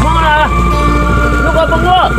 Hmoob na, hnub koj poob muab.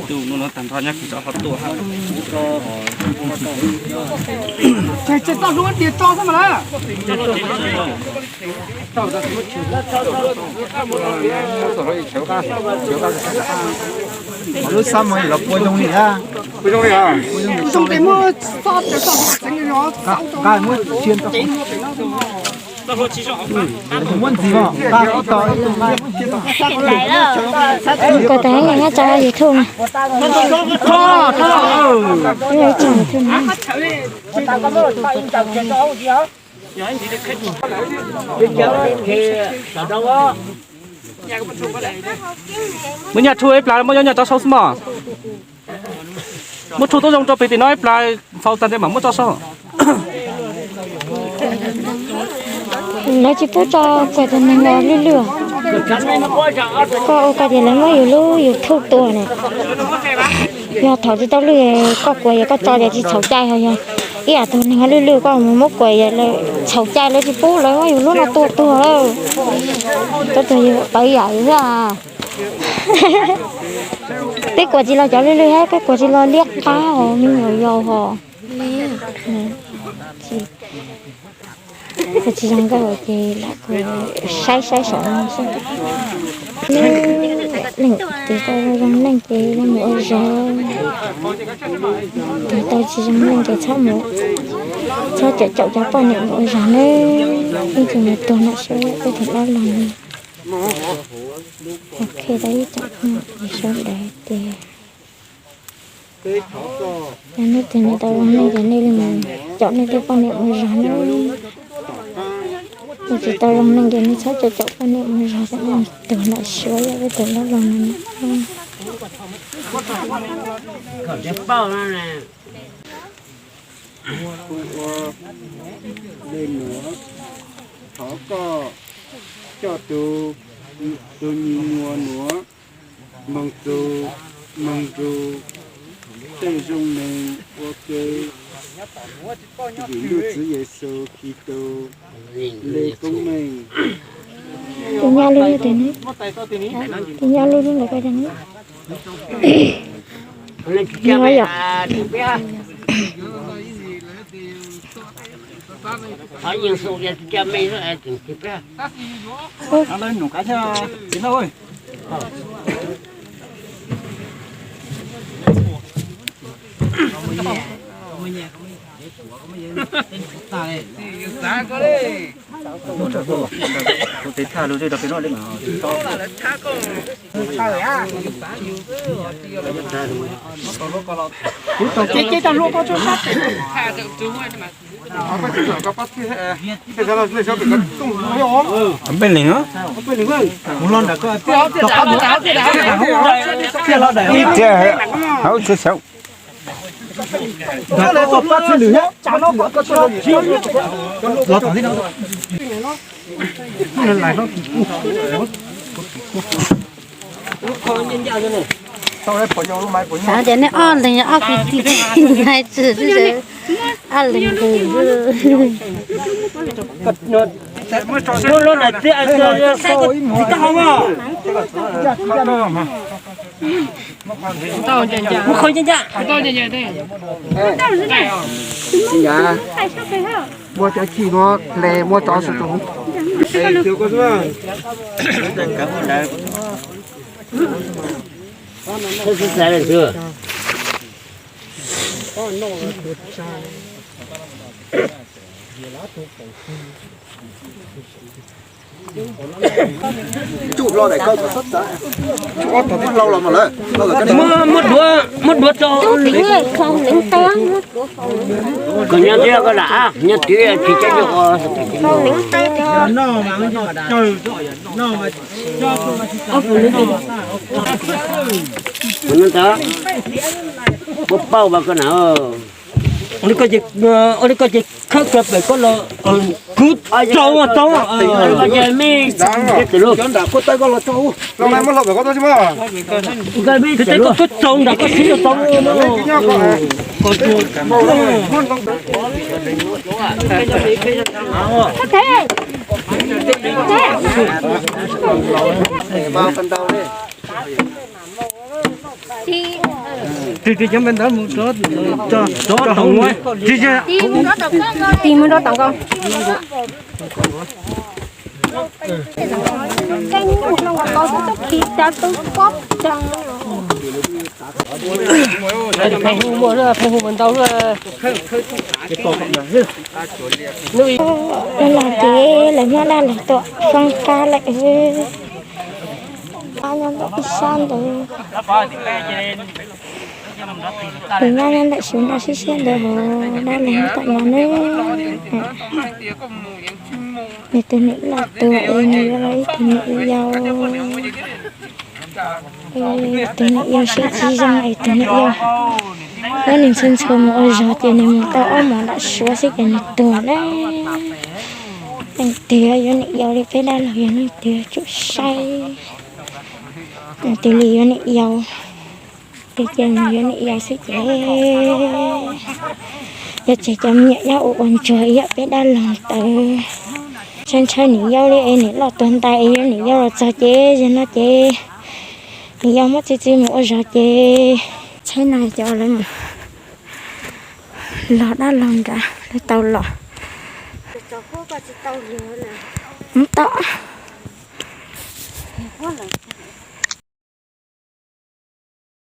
Tus no tag nrho nyob kuv tso ho tuaj. Ces tso hlub tias tso xwb mas na. Lub xab mas los pua zoo li a. Pua zoo li a. Zoo ces muab xab ces tso, nqa muab cia tso. Muab ntxiv os, nqa ib tog ib tug nqa. Koj tab nyob tso YouTube na. Ib tsoom YouTube na. Muab nyaj rhu ib plag, muab nyob nyaj tso saud xwb mog. Muab rhu tuab zoo rau pem tim no ib plag, faus tag nrho mam muab tso saud. Lawv tsis pub tso kuam tus neeg los lwj lwj. Koj ua ko tias lawv muab yus lub YouTube tua na. Yog thaum tsis tau lwj koj kuam yog koj tso tias tsis txhaum cai, ho yog ib yam tus neeg lwj lwj koj mus muab kuam yog txhaum cai lawv tsis pub, lawv muab yus lub no tua tuag lawm. Koj tuag yus tawv yam xwb. Peb kuam tsis los cov lwj lwj thiab, peb kuam tsis los liab qab os me nyuam yaus hos. Tsis zoo nkauj ces lam saib saib saum no xwb. Leej twg tau zoo neej ces mus ua zog, tus tau tsis zoo neej ces txhob mus, txhob caum caum cov poj niam mus ua zog nawb. Ib txwm mus tuag nram suab peb tus dab laug no. Ok, tau ib tsoom phooj ywg sawv daws tias, yog nej twg nej tau zoo neej ces nej li mus caum nej tej poj niam mus zog nawb. Nej tsis tau zoo neej ces nej txhob caum caum poj niam mus zog, kom nej mus tuag nram suab yog peb tus dab laug no. Ua le nuav, thov koj coj tus, tus nyuam nuav moog tu, moog nrug tej zoo neeg ua ke vim Ntuj Txiv Yexus Khetos le koob meej. Tus nyob lub, tus nyob lub lub ntawd ko. Peb leeg, ib txhia hauv tsis xyaum. Xav tias nej ob leeg ob kwv tij, hais tsis, ob leeg nqus. Mus qhov ncaj ncaj. Tsis ncav, muaj cov chij muab hle muab tso sub tus. Muab, muab duav, muab duav rau. Koj nyob twj koj lam, nyob twj tsis cab nyuj ua. Ua li koj ces, ua li koj ces khawb kiag pem koj los kuv tsaus tsaus. Cov nram koj taw koj los tsaus. Koj teb koj kuj tsaus nram koj siv los tsaus. Tig tig cov npe ntawd mus rau, rau tom, tig tig mus rau tom ko. Pheej hu muaj, pheej hu mus ntau. Los ces lawv nyob dab laug tuaj foob qab lawm. Nyob ntawm ib sab ntawd, nws nyob nyob ntawm su noj siab siab ntawd hos dab laug nyob tom no ne. Nws tus niam loj tuag es nws yuav los ib tug niam yau. Tus niam yau siab tsis zoo es tus niam yau, yog nws ntxhua ntxhua mus ua zog ces nws mus tau ob mos nram suav xwb ces nws tuag lawm. Leej twg yuav niam yau li peb dab laug yog leej twg tsum saib. Leej twg li yuav niam yau, ces mus yuav niam yau xwb ces yog tseg cov me nyuam nyob ua ua ntsuag ib yam peb dab laug ntawd. Ntshaw ntshaw niam yau li es niam loj tuag ntais es yuav niam yau los txog ces yog no ces niam yau muab txi txiv mus ua zog ces tsheb no cov lawv mus los dab laug nrad lawv tau los. Mus tom